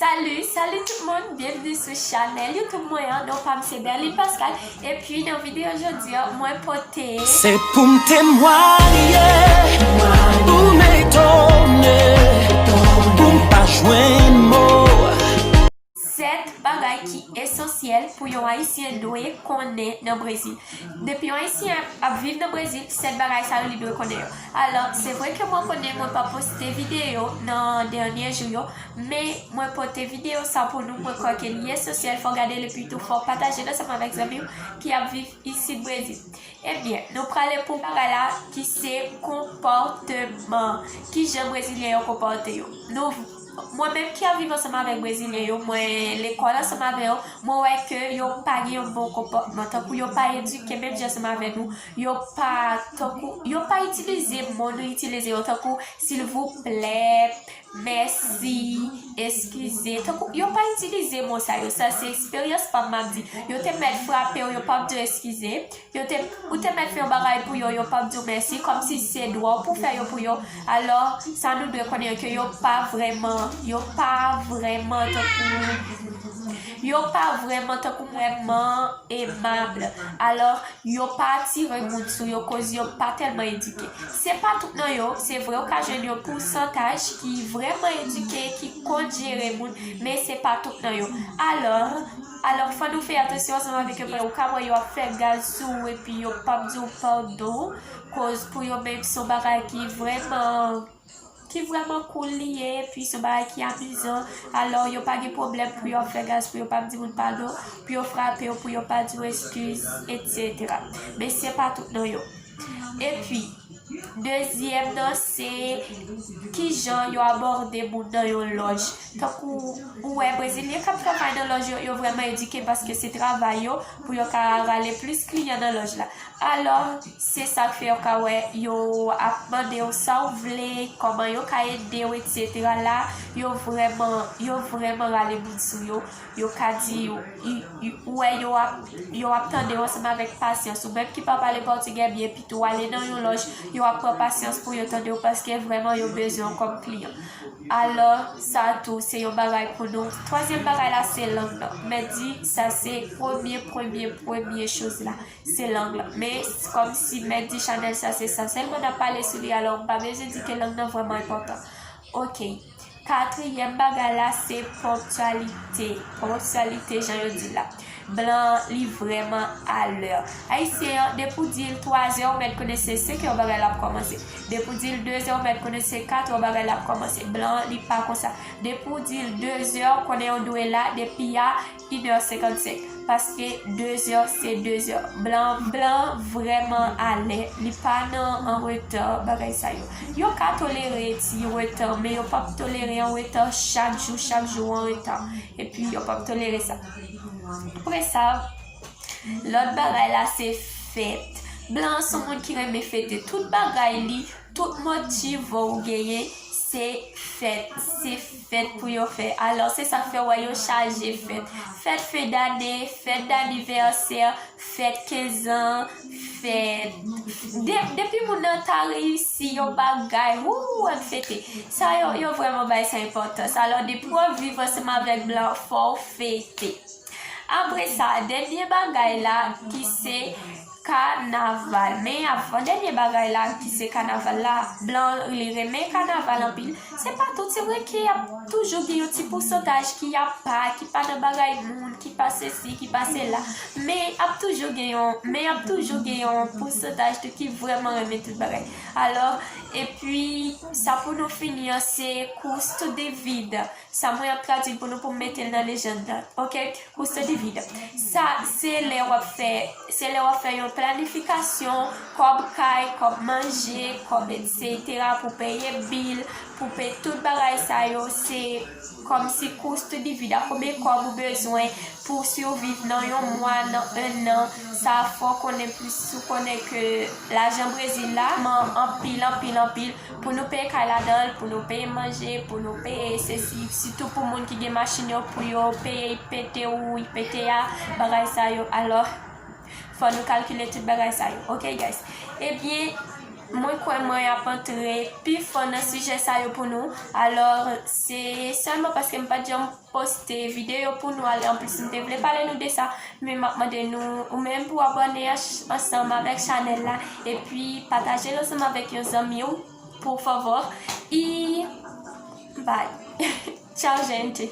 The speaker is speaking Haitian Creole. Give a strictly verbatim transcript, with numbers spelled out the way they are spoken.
Salut, salut tout moun, byenvni sou chanèl YouTube mwen an. Non pa m se Berline Pascal, epi nan videyo jodi a, mwen pote Se pou m temwaye, ou m etone, pou m pa jwenn mo. Sèt bagay ki esansyèl pou yon Ayisyen dwe konnen nan Brezil. Depi yon Ayisyen ap viv nan Brezil, sèt bagay sa yo li dwe konnen yo. Alò, se vre ke mwen konnen mwen pa poste videyo nan dènye jou yo, men mwen pote videyo sa pou nou, mwen kwè ke li esansyèl, fò w gade l epi tou fò w pataje l ansanm avèk zanmi w ki ap viv isit Brezil. Ebyen, nou prale pou bagay la ki se konpòteman. Kijan Brezilyen yo konpòte yo? Nou, mwen menm ki ap viv ansanm avèk Brezilyen yo, mwen lekòl ansanm avè yo, mwen wè ke yo pa gen yon bon konpòtman, tankou yo pa edike menm jan ansanm avè nou, yo pa, tankou, yo pa itilize mo nou itilize yo, tankou silvouplè, mèsi, eskize. Tankou, yo pa itilize mo sa yo. Sa se eksperyans pa m m ap di. Yo te mèt frape w, yo p ap di w eskize. Yo te, ou te mèt fè yon bagay pou yo, yo p ap di w mèsi, kòmsi se dwa w pou fè yo pou yo. Alò, sa nou dwe konnen ke yo pa vrèman, yo pa vrèman tankou, yo pa vrèman tankou vrèman emab. Alò, yo pa atire moun sou yo, koz yo pa tèlman edike. Se pa tout nan yo, se vre ou ka jwenn yon pousantaj ki vrèman edike, ki konn jere moun, men se pa tout nan yo. Alò, alò fò nou fè atansyon ansanm avèk yo, paske ou ka wè yo ap fè gaz sou ou epi yo p ap di w padon, koz pou yo menm se yon bagay ki vrèman ki vrèman cool li ye, epi se yon bagay ki amizan. Alò, yo pa gen pwoblèm pou yo ap fè gaz, pou yo pa di moun padon, pou yo frape w, pou yo pa di w eskiz, etsetera. Men se pa tout nan yo. Epi, dezyèm nan, se kijan yo abòde moun nan yon lòj. Tankou, ou wè, Brezilyen k ap travay nan lòj yo, yo vrèman edike paske se travay yo pou yo ka rale plis kliyan nan lòj la. Alò, se sa k fè w ka wè yo ap mande w sa w vle, kòman yo ka ede w, etsetera. La, yo vrèman, yo vrèman rale moun sou yo. Yo ka di, y- y- ou wè, yo ap, yo ap tande w ansanm avèk pasyans. Ou menm ki pa pale pòtigè byen, epi tou w ale nan yon lòj, yo ap pran pasyans pou yo tande w, paske vrèman yo bezwen w kòm kliyan. Alò, sa tou, se yon bagay pou nou. Twazyèm bagay la, se lang nan. Mèt di, sa se premye, premye, premye choz la. Se lang lan. Men, kòmsi mèt di chanèl sa, se sa sèlman n ap pale sou li, alò m pa bezwen di ke lang nan vrèman enpòtan. Oke. Katriyèm bagay la, se ponktyalite. Ponktyalite, jan yo di la. Blan, li vrèman alè. Ayisyen an, depi w di l twazè, ou mèt konnen se senkè yon bagay la ap kòmanse. Depi w di l dezè, ou mèt konnen se katè yon bagay la ap kòmanse. Blan, li pa konsa. Depi w di l dezè, konnen w dwe la, depi a inè senkannsenk. Paske dezè, se dezè. Blan, blan vrèman alè. Li pa nan an reta, bagay sa yo. Yo ka tolere ti reta, men yo p ap tolere an reta chak jou, chak jou an reta. Epi yo p ap tolere sa. Apre sa, lòt bagay la, se fèt. Blan an se yon moun ki renmen fete. Tout bagay li, tout motive ou genyen, se fèt. Se fèt pou yo fè. Alò, se sa k fè w wè yo chaje fèt. Fèt fen dane, fèt danivèsè, fèt kenz an, fèt. De- depi moun nan ta reyisi yon bagay, wou, ann fete. Sa yo, yo vrèman bay sa enpòtans. Alò, depi w ap viv ansanm avèk blan, fò w fete. Apre sa, dènye bagay la, ki se kanaval. Men avan dènye bagay la, ki se kanaval la, blan li renmen kanaval anpil. Se pa tout, se vre ke y ap toujou gen yon ti pousantaj ki apa, ki pa nan bagay moun, ki pa sesi, ki pa sela. Men ap toujou gen yon, men ap toujou gen yon pousantaj tou ki vrèman renmen tout bagay. Alò, epi, sa pou nou fini an, se custo de vida. Sa mwen ap tradui pou nou pou m mete l nan lejann nan. Oke? Custo de vida. Sa, se lè w ap fè, se lè w ap fè yon planifikasyon, kòb kay, kòb manje, kòb etsetera, pou peye bil, pou peye tout bagay sa yo, se kòmsi custo de vida. Konbyen kòb ou bezwen pou siviv nan yon mwa, nan en an? Sa fò w konnen plis, si w konnen ke lajan Brezil la, man anpil, anpil, anpil. Pou nou peye kay ladan l, pou nou peye manje, pou nou peye sesi, sitou pou moun ki gen machin yo, pou yo peye I P T ou I P T A, bagay sa yo. Alò, fò nou kalkile tout bagay sa yo. Oke, guys? Ebyen, Mwen kwè mwen ap antre pi fon nan sijè sa yo pou nou. Alò, se sèlman paske m pa t janm poste videyo pou nou ale. Anplis, m te vle pale nou de sa, men m ap mande nou, ou menm pou abòne ansanm avèk chanèl la, epi pataje l ansanm avèk yon zanmi w, por favor. E bye. Tchau, gente.